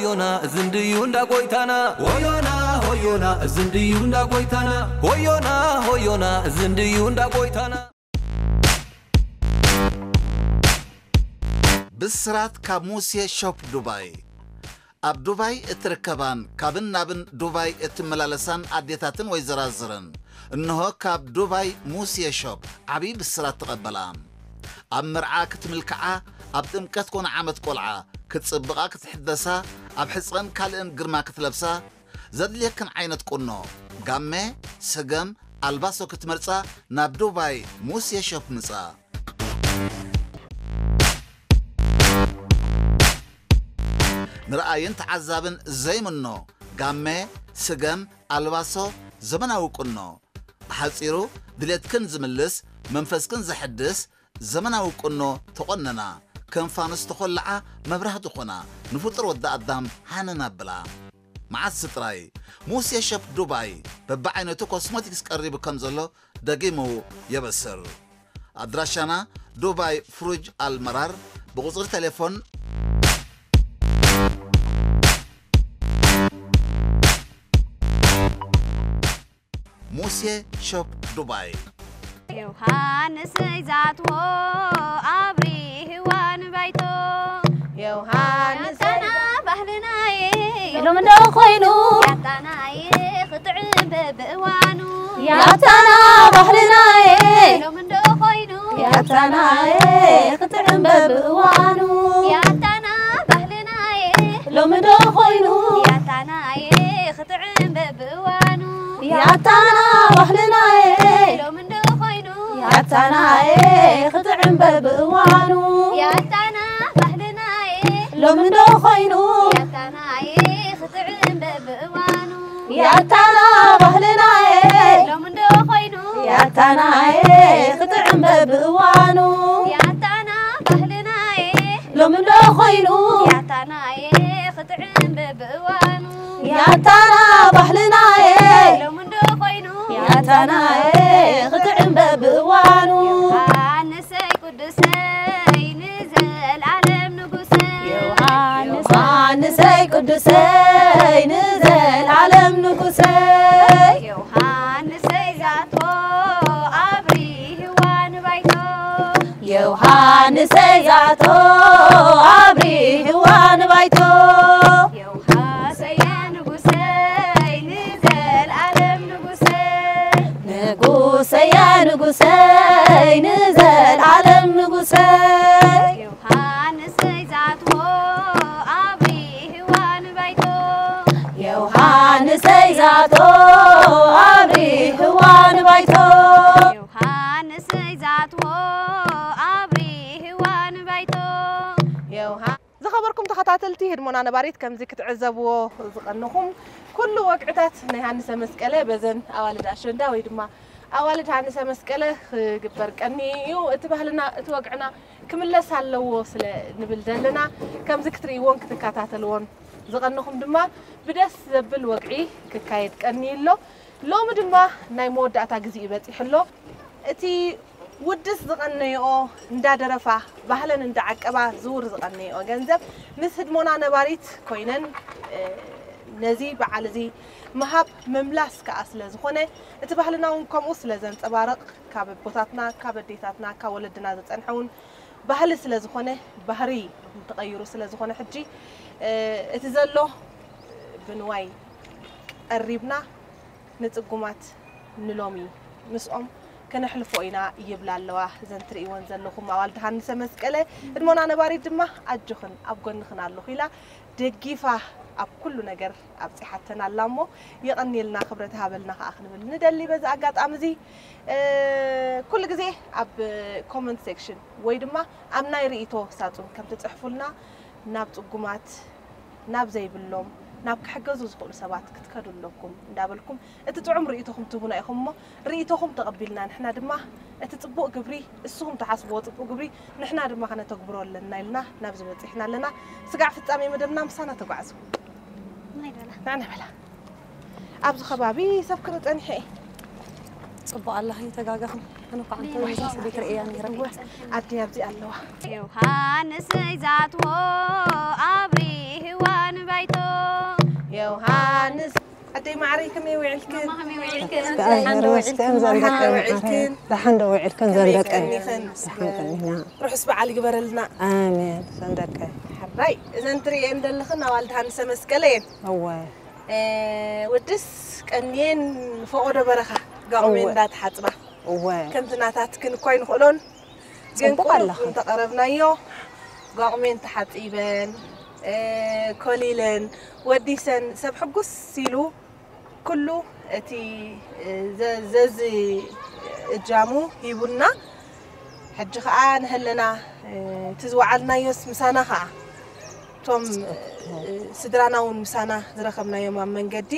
ሆዮና እዚ እንድዩ እንዳ ጎይታና። ሆዮና ሆዮና እዚ እንድዩ እንዳ ጎይታና። ሆዮና ሆዮና እዚ እንድዩ እንዳ ጎይታና። ብስራት ካብ ሙሴ ሾፕ ዱባይ። ኣብ ዱባይ እትርከባን ካብን ናብን ዱባይ እትመላለሳን ኣዴታትን ወይዘራዝርን፣ እንሆ ካብ ዱባይ ሙሴ ሾፕ ዓብዪ ብስራት ተቐበላ። ኣብ መርዓ ክትምልክዓ፣ ኣብ ጥምቀት ኮነ ዓመት ቆልዓ ክትጽብቓ፣ ክትሕደሳ፣ ኣብ ሕጸን ካልእን ግርማ ክትለብሳ፣ ዘድልየክን ዓይነት ቁኖ፣ ጋመ፣ ስገም፣ ኣልባሶ ክትመርጻ ናብ ዱባይ ሙሴ ሾፕ ምጻ። ንረኣይን ተዓዛብን ዘይምኖ፣ ጋመ፣ ስገም፣ ኣልባሶ፣ ዘመናዊ ቁኖ። ብሓጺሩ፣ ድሌትክን ዝምልስ፣ መንፈስክን ዘሐድስ ዘመናዊ ቁኖ ተቖነና። ከም ፋኑስ ተኾልዓ፣ መብራህቲ ኾና፣ ንፍጡር ወዲ ኣዳም ሃነና ኣብላ። መዓስ ጥራይ፣ ሙሴ ሸፕ ዱባይ በብዓይነቱ ኮስሞቲክስ ቀሪቡ ከም ዘሎ ደጊሙ የበስር። ኣድራሻና ዱባይ ፍሩጅ ኣልመራር፣ ብቁጽሪ ቴሌፎን ሙሴ ሾፕ ዱባይ። ዮሃንስ ይዛትዎ ኣብሪህዋ ንባይቶ። ዮሃንስ ያታና ባህልናዬ። ሎሚ እንዶ ኮይኑ። ያታናዬ ክጥዕም በብእዋኑ። ያታና ባህልናዬ። ሎሚ እንዶ ኮይኑ። ያታናዬ ክጥዕም በብእዋኑ። ያታና ባህልናዬ። ሎሚ እንዶ ኮይኑ። ያታናዬ ክጥዕም በብእዋኑ። ያታና ባህልናዬ። ሎሚ እንዶ ኮይኑ። ያታናዬ ክጥዕም በብእዋኑ። ያታና ባህልናዬ። ሎሚ እንዶ ኮይኑ። ያታናዬ ክጥዕም በብእዋኑ። ያታና ባህልናዬ። ሎሚ እንዶ ኮይኑ። ያታናዬ ክጥዕም በብእዋኑ። ያታና ባህልናዬ። ሎሚ እንዶ ኮይኑ። ያታናዬ ክጥዕም በብእዋኑ። ያታና ባህልናዬ። ሎሚ እንዶ ኮይኑ። ያታናዬ ክጥዕም በብእዋኑ። ዮሃንሰይ ቅዱሰይ ንዘልኣለም ንጉሰይ። ዮሃንስ። ዮሃንሰይ ቅዱሰይ ንዘልኣለም ንጉሰይ። ዮሃንሰይ ዛቶ ኣብሪህዋ ንባይቶ። ዮሃንሰይ ዛቶ ኣብሪህዋ ንባይቶ። ዮሃንሰያ ንጉሰይ ንዘልኣለም ንጉሰይ። ንጉሰያ ንጉሰይ ንዘልኣለም ንጉሰይ። ዮሃንሰይ ዛትዎ ኣብሪህዋ ንባይቶ። ዮሃንሰይ ዛቶ ኣብሪህዋ ንባይቶ። ዮሃንሰይ ዛትዎ ኣብሪህዋ ንባይቶ። ዮሃ- ዝኸበርኩም ተኸታተልቲ ህድሞና ነባሪት፣ ከምዚ ክትዕዘብዎ ዝቐነኹም፣ ኩሉ ወግዕታት ናይ ሃንሰ መስቀለ በዘን ኣዋልድ ኣሸንዳ ወይ ድማ ኣዋልድ ሃንሰ መስቀለ ክግበር ቀኒ እዩ። እቲ ባህልና፣ እቲ ወግዕና ክምለስ ኣለዎ ስለ ንብል ዘለና፣ ከምዚ ክትርእይዎን ክትከታተልዎን ዝቐነኹም ድማ፣ ብደስ ዘብል ወግዒ ክካየድ ቀኒ ኣሎ። ሎሚ ድማ ናይ መወዳእታ ግዜ እዩ በጺሑ ኣሎ። እቲ ውድስ ዝቐነይኦ እንዳደረፋ፣ ባህለን እንዳዓቀባ ዝውር ዝቐነይኦ ገንዘብ ምስ ህድሞና ነባሪት ኮይነን፣ እ፣ ነዚ በዓል እዚ ምሃብ ምምላስ ከኣ ስለ ዝኾነ፣ እቲ ባህልና እውን ከምኡ ስለ ዘንጸባርቕ፣ ካብ ኣቦታትና፣ ካብ ኣዴታትና፣ ካብ ወለድና ዝጸንሐ እውን ባህሊ ስለ ዝኾነ፣ ባህሪ ተቐይሩ ስለ ዝኾነ፣ ሕጂ፣ እ፣ እቲ ዘሎ ብንዋይ ቀሪብና፣ ንጽጉማት ንሎሚ ምስኦም ከነሕልፎ ኢና ይብላ ኣለዋ። እዘን ትርእይወን ዘለኹም ኣዋልድ ሃንሰ መስቀለ፣ ህድሞና ነባሪት ድማ ኣጆኽን ኣብ ጎንኽን ኣለኹ ኢላ ደጊፋ ኣብ ኩሉ ነገር ኣብጺሓተን ኣላ እሞ፣ የቐንየልና፣ ክብረት ሃበልና ከኣ ክንብል ንደሊ። በዚ ኣጋጣሚ እዚ፣ እ፣ ኩሉ ግዜ ኣብ ኮመንት ሴክሽን ወይ ድማ ኣብ ናይ ርእይቶ ሳጹን ከም ትጽሕፉልና፣ ናብ ጽጉማት፣ ናብ ዘይብሎም፣ ናብ ክሕገዙ ዝኽእሉ ሰባት ክትከዱ ኣለኩም እንዳበልኩም፣ እቲ ጥዑም ርእይቶኹም ትህቡና ኢኹም እሞ፣ ርእይቶኹም ተቐቢልና፣ ንሕና ድማ እቲ ጽቡቕ ግብሪ፣ እስኹም ትሓስብዎ ጽቡቕ ግብሪ፣ ንሕና ድማ ከነተግብሮ ኣለና ኢልና ናብዚ በጺሕና ኣለና። ስጋዕ ፍጻሜ መደብና ምሳና ተጓዓዙ። ናይ በላ። ንዓና በላ። ኣብዚ ከባቢ ሰብ ክርኢ ጸኒሐ እየ። ጽቡቕ ኣላ፣ ኣይተጋገኽን። ኣነ እኳ ዓንተ እዛ ስደት ርእያ ነይረ። ኣደይ ኣብዚ ኣለዋ። ዮሃንስ ይዛትዎ ኣብሪህዋ ንባይቶ። ማዕረይ ከመይ ውዕልክን? እግዚኣብሔር ይመስገን። ዘንደቀይ መዓረይ፣ ደሓን ዶ ውዕልክን? ዘንደቀይ ቀኒኽን? ደሓን ቀኒና። ርሑስ በዓል ይግበረልና። ኣሜን። ዘንደቀይ ሕራይ እዘን ትርእየን ዘለኽን ኣዋልድ ሃንሰ መስቀለ እየን። እወ ወድስ ቀንየን ፈቐዶ በረኻ ጋቑሜ እንዳተሓፅባ እወ ከምቲ ናታትክን እኳ ኣይንኽእሎን። ግን ጽቡቕ ቁሩብ ኣለኻ። እንተቐረብናዮ ጋቑሜን ተሓፂበን ኮሊለን ወዲሰን ሰብ ሕጉስ ኢሉ ኩሉ እቲ ዘዚ እጃሙ ሂቡና። ሕጂ ኸዓ ንሀለና እቲ ዝወዓልናዮስ ምሳና ኸዓ እቶም ስድራና እውን ምሳና ዝረኸብናዮም ኣብ መንገዲ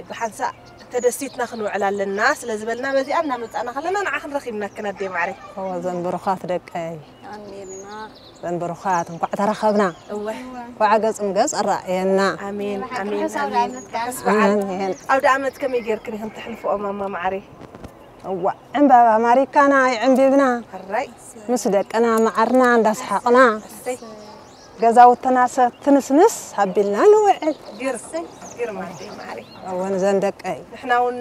ብሓንሳእ ተደሲትና ክንውዕል ኣለና ስለ ዝበልና በዚኣ እናመፃና ከለና ንዓ ክንረኺብናክን ኣደ ማዕረ። እወ ዘን ብሩኻት ደቀይ ኣሜንና ዘን ብሩኻት እንኳዕ ተረኸብና። እወ እንኳዕ ገጽ ንገጽ ኣረኣየና። ኣሜን ኣሜን ርሑስ ኣሜን። ኣውደ ዓመት ርሑስ በዓል። ኣሜን። ኣውደ ዓመት ከመይ ጌርክን ኢኽን ተሕልፍኦ ማማ ማዕረ? እዋ ዕምባባ ማሪካና ይዕምቢብና ሕራይ ምስ ደቅና መዓርና እንዳስሓቕና እሰይ ገዛውትና ሰትንስንስ ኣቢልና ንውዕል። ግርም ግርም ኣደ ማዕረ። እወን ዘን ደቀይ ንሕና እውን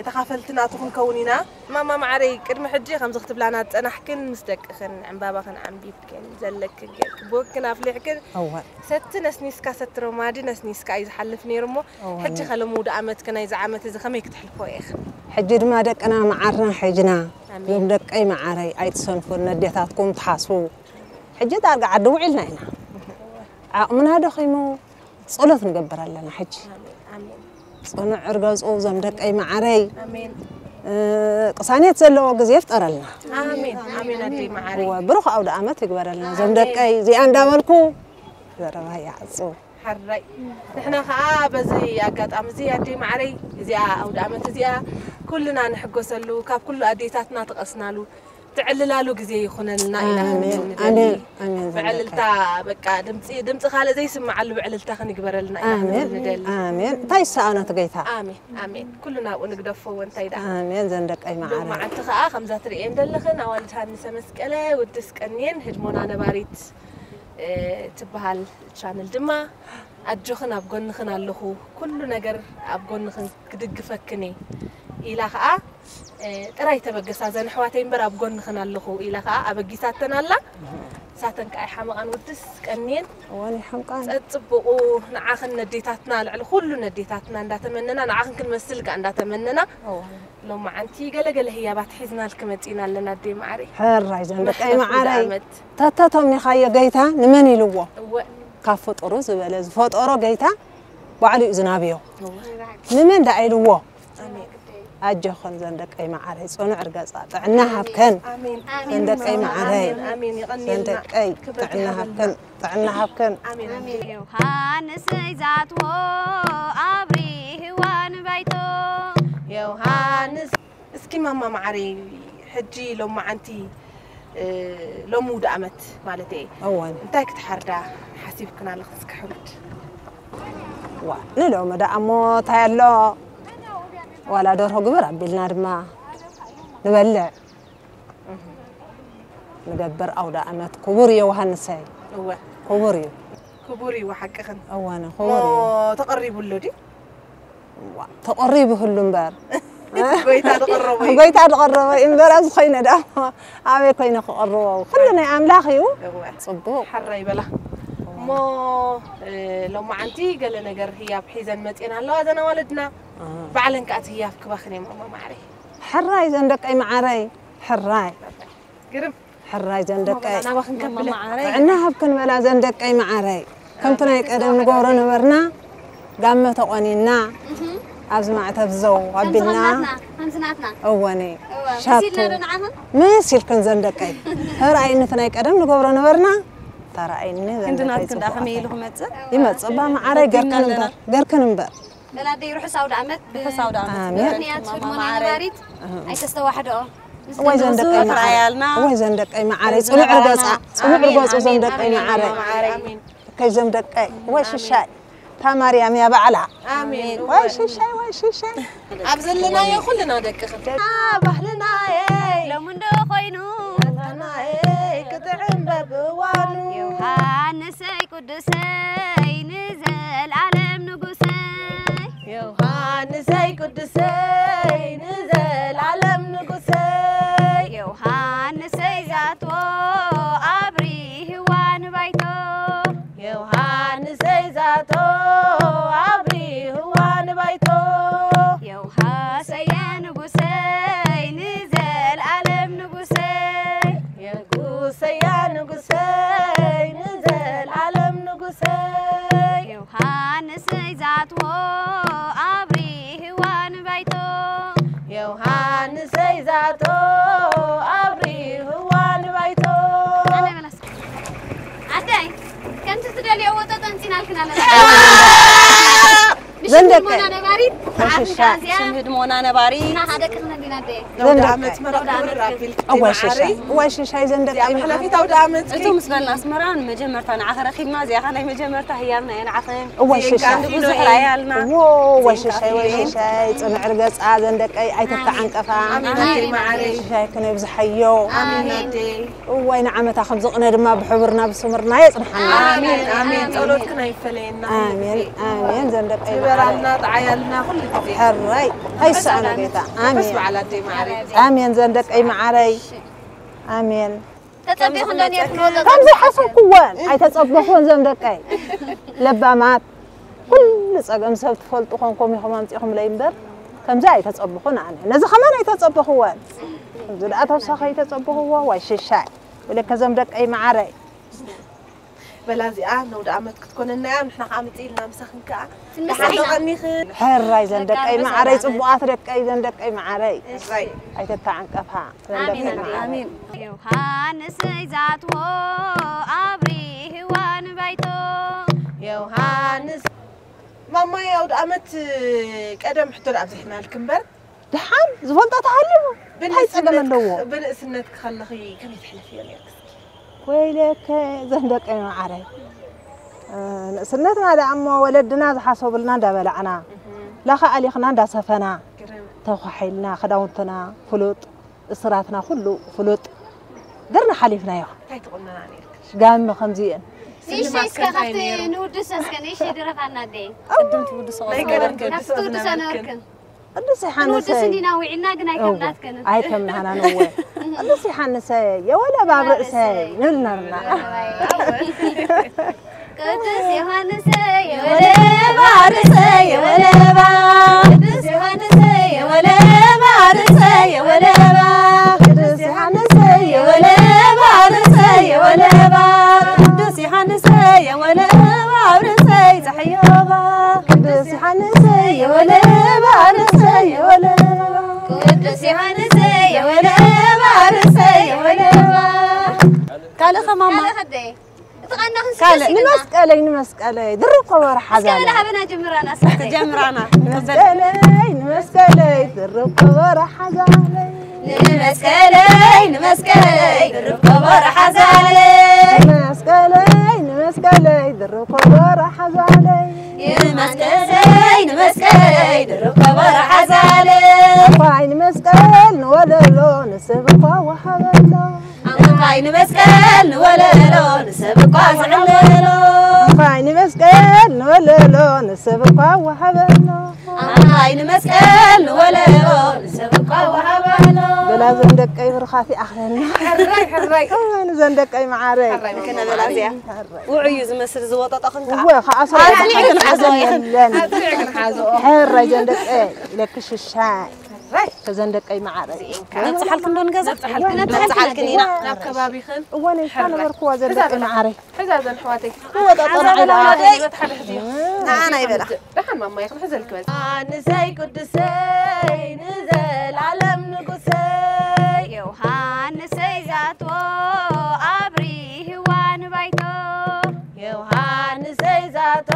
ተኻፈልቲ ናቱ ክንከውን ኢና። ማማ ማዕረይ ቅድሚ ሕጂ ከምዚ ክትብላና ዝፀናሕክን ምስ ደቅኽን ዕምባባኽን ዓምቢብክን ዘለክን ጌርክ ብወግክን ኣፍሊሕክን እወን ሰቲ ነስኒስካ ሰቲ ረማዲ ነስኒስካ እዩ ዝሓልፍ ነይሩ እሞ እወን። ሕጂ ከ ሎሚ ውደ ዓመትክ ናይዚ ዓመት እዚ ከመይ ክትሕልፎ ኢኽን? ሕጂ ድማ ደቅና መዓርና ሒጅና ኣሜን። ዞም ደቀይ መዓረይ ኣይትሰንፉ ነዴታትኩም ትሓስቡ። ሕጂ ዳርጋ ዓዲ ውዒልና ኢና ዓቕምና ደኺሙ ጸሎት ንገብር ኣለና። ሕጂ ኣሜን ኣሜን ጽኑዕ እርገጹ ዞም ደቀይ መዓረይ ኣሜን እ፣ ቅሳኔት ዘለዎ ግዜ ይፍጠረልና። ኣሜን ኣሜን ኣደይ መዓረይ። እወ ብሩኽ ኣውደ ኣመት ይግበረልና። ዞም ደቀይ እዚኣ እንዳበልኩ ዘረባ ይዓጹ። ሓራይ ንሕና ከዓ በዚ ኣጋጣሚ እዚ ኣደይ መዓረይ እዚኣ ኣውደ ኣመት እዚኣ ኩልና ንሕጎሰሉ ካብ ኩሉ ኣዴታትና ትቐስናሉ ትዕልላሉ ግዜ ይኹነልና ኢና ኣሜን ንደሊ። ኣሜን ኣሜን። ዘም ብዕልልታ ደቀይ በቃ ድምፂ ድምፂ ካልእ ዘይስምዓሉ ብዕልልታ ክንግበረልና ኢና ኣሜን ንደሊ። ኣሜን። እንታይ ይሰኣኖ እቲ ጌታ? ኣሜን ኣሜን። ኩሉ ናብኡ ንግደፎ እዎ እንታይ ደኣ ኣሜን። ዘም ደቀይ ሎም መዓረይ መዓልቲ ከዓ ከምዛ ትርእየን ዘለኽን ኣዋልድ ሃንሰ መስቀለ ውድስ ቀንየን ህድሞና ነባሪት እ፣ ትበሃል ቻነል ድማ ኣጆኽን ኣብ ጎንኽን ኣለኹ ኩሉ ነገር ኣብ ጎንኽን ክድግፈክን እየ ኢላ ከዓ እ፣ ጥራይ ተበገሳ ዘን ኣሕዋተይ እምበር ኣብ ጎንኽን ኣለኹ ኢላ ከዓ ኣበጊሳተን ኣላ። ንሳተን ከዓ ይሓመቓን ውድስ ቀንየን እወን ይሓምቃን ጸጽብቑ ንዓኽን ነዴታትና ልዕሊ ኩሉ ነዴታትና እንዳተመነና ንዓኽን ክንመስል ከዓ እንዳተመነና እወን ሎማዓንቲ ገለገለ ህያባት ሒዝናልኪ መጺና ኣለና ኣደይ ማዕረይ። ሕራይ ዘም ደቀይ መሕለፊ መዓረይ ዓመት። ተተቶም ኒኻዮ ጌታ ንመን ኢልዎ? እወ ካብ ፍጡሩ ዝበለ ዝፈጠሮ ጌታ ባዕሉ እዩ ዝናብዮ። እወ ንመን ደኣ ኢልዎ? ኣሜን ኣጆኽን ዘን ደቀይ መዓረይ ጽኑዕ እርገጻ ጥዕና ሃብከን። ኣሜን ዘን ደቀይ መዓረይ ኣሜን ኣሜን። ዘን ይቐንየልና ደቀይ ክብረት ጥዕና ይሃበልና። ሃብከን ጥዕና ሃብከን። ኣሜን ኣሜን። ዮሃንስ ይዛትዎ ኣብሪህዋ ንባይቶ ዮሃንስ እስኪ ማማ መዓረይ ሕጂ ሎማዓንቲ እ፣ ሎሚ ውደ ኣመት ማለት እየ እወን እንታይ ክትሓርዳ ሓሲብክን ኣለኽን እስኪ ሕሩድ? ዋ ንሎሚ ደኣ እሞ እንታይ ኣሎ ዋላ ደርሆ ግብር ኣቢልና ድማ ንበልዕ ንገብር ኣውደ ኣመት ክቡር ዮሃንሰይ እወ ክቡር እዩ። ክቡር እዩ ሓቅኽን። እወን እሞ ክቡር እዩ። ተቐሪቡ ኣሎ ድዩ? ዋ ተቐሪቡ ህሉ እምበር ጎይታ ዝቐረቦ እዩ። ጎይታ ዝቐረበ እዩ እምበር ኣብዚ ኮይነ ደኣ ኣበይ ኮይነ ክቐርቦ ኩሉ ናይ ኣምላኽ እዩ። እወ ጽቡቕ ሓራይ በላ እሞ እ፣ ሎማዓንቲ ገለ ነገር ህያብ ሒዘን መፅየን ኣለዋ ዘን ኣዋልድና። ባዕለን ከዓ እቲ ህያብ ክባኽን እዮም እሞ ማዕረይ ሕራይ ዘን ደቀይ መዓረይ ሕራይ ግርም ሕራይ ዘን ደቀይ ናባኽን ከብለ ጥዕና ሃብክን በላ ዘን ደቀይ መዓረይ ከምቲ ናይ ቀደም ንገብሮ ነበርና ጋመ ተቆኒና ኣብዚ ማዕተብ ዘው ኣቢልና ከምዝናትና እወኒ እወ ሻቱ ሲልና ዶ ንዓኽን መሲልክን ዘን ደቀይ ተራእይኒ እቲ ናይ ቀደም ንገብሮ ነበርና ተራእይኒ ዘን ክንዲ ደቀይ ናትክን ደኣ ከመይ ኢሉ ጽቡቓት ክመጽእ ይመጽእ ባ መዓረይ ገርክን እምበር ገርክን እምበር ወላደይ ርሑስ ኣውደ ዓመት ርሑስ ኣውደ ዓመት ኣሜን። ምክንያት ህድሞና ነባሪት ኣይተስተዋሕደኦ ወይ ዘን ደቀይ መዓረይ ተራእያልና ወይ ዘን ደቀይ መዓረይ ጽኑዕ ርገጻ ጽኑዕ ርገጹ ዘን ደቀይ መዓረይ ኣሜን ከይ ዘን ደቀይ ወይ ሽሻይ እታ ማርያም እያ ባዕላ ኣሜን ወይ ሽሻይ ወይ ሽሻይ ኣብ ዘለናዮ ኩልና ደቅኽን ባህልናየ ሎሚ እንዶ ኮይኑ ናየ ክጥዕም በብእዋኑ ዮሃንሰይ ቅዱሰይ ንዘልኣለም ንጉሰይ ንሰይ ቅዱሰይ ንዘለዓለም ንጉሰይ ዮሃንሰይ ዛትዎ ኣብሪህዋ ንባይቶ ዮሃንሰይ ዛቶ ኣብሪህዋ ንባይቶ ዮሃሰየ ንጉሰይ ንዘለዓለም ንጉሰይ የጉሰያ ንጉሰይ ንዘለዓለም ንጉሰይ ዮሃንስ ዛትዎ ኣብሪህዋ ንባይቶ ዮሃንሰይ ዛቶ ኣብሪህዋ ንባይቶ ኣዳይ ከምቲ ትደልዮ ወጠጠ እንፂናልክና ኣለና ዘንደቀ ሽም ህድሞና ነባሪ ሽም ህድሞና ነባሪ እና ሓደ ክኽነዲና ኣደ ለውዳ ዓመት መረቕ ራፊል እዋይ ሽሻይ እዋይ ሽሻይ ዘንደቀ ሓለፊት ኣውደ ዓመት እቱ ምስ በልና ኣስመራ ንመጀመርታ ንዓኸ ረኺብና እዚኣ ናይ መጀመርታ ህያብና እየ ንዓኸ እዋይ ሽሻይ ብዙሕ ራያልና ወሸሻይ ወሸሻይ ፅንዕር ገፃ ዘንደቀይ ኣይተተዓንቀፋ ሽሻይ ክነብዝሓዮ እዋይ ንዓመታ ከምዚ ቅነ ድማ ብሕብርና ብስምርና የፅንሓና ኣሜን ኣሜን ጸሎትክን ኣይፈለየና ኣሜን ኣሜን ዘንደቀይ ዝበራልና ጠዓያልና ኩሉ ግዜ ሕራይ ኣይሰኣኑ ጌታ ኣሜን በዓል ኣደይ ማዕረይ ኣሜን ዘንደቀይ ማዓረይ ኣሜን ተጸቢኹ እንዶ ነርክን ወጠ ከምዚ ሓሰብኩወን ኣይተጸበኹን ዘንደቀይ ለባማት ኩሉ ጸገም ሰብ ትፈልጡ ኮንኩም ኢኹም ኣምጺኹም ለይ እምበር ከምዚ ኣይተጸበኹን ኣነ ነዚ ከማን ኣይተጸበኹወን ከምዚ ደኣ ተወሳኺ ኣይተጸበኹዎ ዋይ ሽሻይ ወለከ ዘም ደቀይ መዓረይ በላ እዚኣ ነውደ ኣመት ክትኮነና እያ ንሕና ከዓ ምጽእ ኢልና ምሳኽን ከዓ ደሓን ተቐኒኽን ሕራይ ዘን ደቀይ መዓረይ ጽቡቓት ደቀይ ዘን ደቀይ መዓረይ ኣይተተዓንቀፋ ዮሃንስ ዛትዎ ኣብሪህዋ ንባይቶ ዮሃንስ ማማይ ኣውደ ኣመት ቀደም ሕቶ ኣብዚሕናልክ እምበር ደሓን ዝፈልጦ ተሃልዩ እንታይ ጸገም ኣለዎ ብንእስነት ክኸለኺ ከመይ ትሕልፍዮ ነርክ ወይለከ ዘን ደቀይ መዓረይ ንእስነትና ደኣ እሞ ወለድና ዝሓሰቡልና እንዳበላዕና ላኻ ኣሊኽና እንዳሰፈና ተኳሒልና ክዳውንትና ፍሉጥ እስራትና ኩሉ ፍሉጥ ገርና ሓሊፍናዮ እንታይ ትቑነና ነርክ ጋመ ከምዚ እየን ንእሽተይ እስከ ካብቲ ንውድሶ እስከ ንእሽተይ ድረፋና ኣደይ ቅድም ትውድሶ ናይ ቀደም ትውድሶ ዝነበርክን ቅዱስ ዮሃንስ ንውድስ እንዲና ውዒልና ግን ኣይከምናትክን ኣይከምናሃና ነወ ቅዱስ ዮሃንስ የወለ ባብ ርእሰይ ንብል ነርና ቅዱስ ዮሃንስ የወለ ባብ ርእሰይ የወለ ባብ ቅዱስ ዮሃንስ የወለ ባብ ርእሰይ የወለ ባብ ቅዱስ ዮሃንስ የወለ ባብ ርእሰይ የወለ ባብ ቅዱስ ዮሃንስ የወለ ባብ ርእሰይ ጸሕዮባ ቅዱስ ዮሃንስ የወለ ባብ ርእሰይ የወለ ቅዱስ ዮሃንስ የወለ ባብ ርእሰይ የወለ ካልእ ከማማ ካልእ ከደይ እቲ ቀንዳ ክንስከስ ካልእ ይግባ? ንመስቀለይ ንመስቀለይ ድርብ ከበሮ እስከ ሓዛለ በላ ሃበና ጀምራና እስከ ጀምራና ንመስቀለይ ንመስቀለይ ድርብ ከበሮ ሓዛለ ንመስቀለይ ንመስቀለይ ድርብ ከበሮ ሓዛለ ንመስቀለይ ንመስቀለይ ድርብ ከበሮ ሓዛለ ንመስቀለይ ንመስቀለይ ድርብ ከበሮ ሓዛለ እንኳይ ንመስቀል ንወለሎ ንስብ እኳ ወሃበሎ ኣንኳይ ንመስቀል ንወለሎ ንሰብ እኳ ዝዕለሎ ኣንኳይ ንመስቀል ንወለሎ ንሰብ እኳ ወሃበሎ ኣንኳይ ንመስቀል ንወለሎ ንሰብ እኳ ወሃበሎ በላ ዘን ደቀይ ብርኻት ይኣኽለና ሕራይ ሕራይ እወን ዘን ደቀይ መዓረይ ሕራይ ምክነ በላ እዚኣ ውዑዩ ዝመስል ዝወጠጠኽን ከዓ እወ ከኣሰ ኣጽኒዕክን ሓዞ ኢኽን የለን ኣጽኒዕክን ሓዞ ሕራይ ዘን ደቀይ ኢለኪ ሽሻይ ከዘን ደቀይ መዓረይ ነብፅሓልክን ዶ ንገዛ ነብፅሓልክን ኢና ናብ ከባቢኽን እወ ነይታ ነበርኩዋ ዘን ደቀይ መዓረይ ሕዛ ዘን ኣሕዋተይ ክወጣጠና ዓይላ በታ ሓደ ሕዚ እዩ ንዓና ይበላ ደሓን ማማ ይኽን ሕዘልክ በዛ ንሰይ ቅዱሰይ ንዘላለም ንጉሰይ ዮሃንሰይ ዛቶ ኣብሪህዋ ንባይቶ ዮሃንሰይ ዛቶ